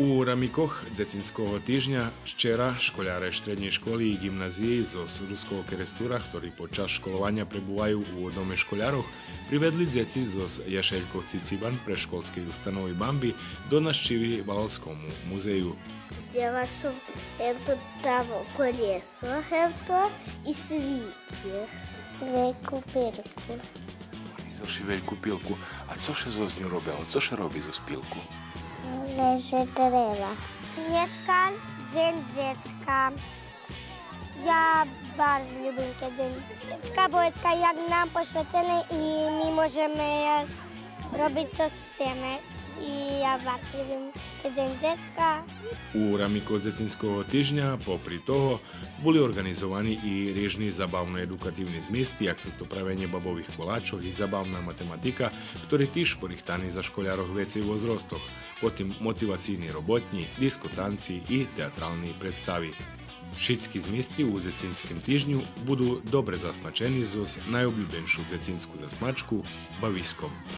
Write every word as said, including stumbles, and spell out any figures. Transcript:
У рамикох Дзецинского тижня вчера школяре штреднєй школи и ґимназиї зоз Руского Керестура, хтори под час школованя пребуваю у Доме школярох, приведли дзеци зоз Яшельковци Цибан предшколскей установи Бамби до нащиви Валалскому музею. Дела сом, ето, тамо колєсо, ето, и свики. Вельку пилку. Зоз вельку пилку. А цо ше зоз ню робело? Цо ше роби зоз пилку? Реже древа. Нєшка дзень дзецка. Я барз любим кед дзень дзецка, бо дзецка як нам пошвецене и ми можеме робиц цо сцеме. И я барз любим кед дзень дзецка. У рамикох Дзецинского тижня, попри того, були орґанизовани и рижни забавно-едукативни змисти, як су то правенє бабових колачох и забавна математика, хтори тиж порихтани за школярох вецей возростох, потим мотивацийни роботнї, диско танци и театрални представи. Шицки змисти у Дзецинским тижню буду добре засмачени зоз найоблюбеншу дзецинску засмачку – бависком.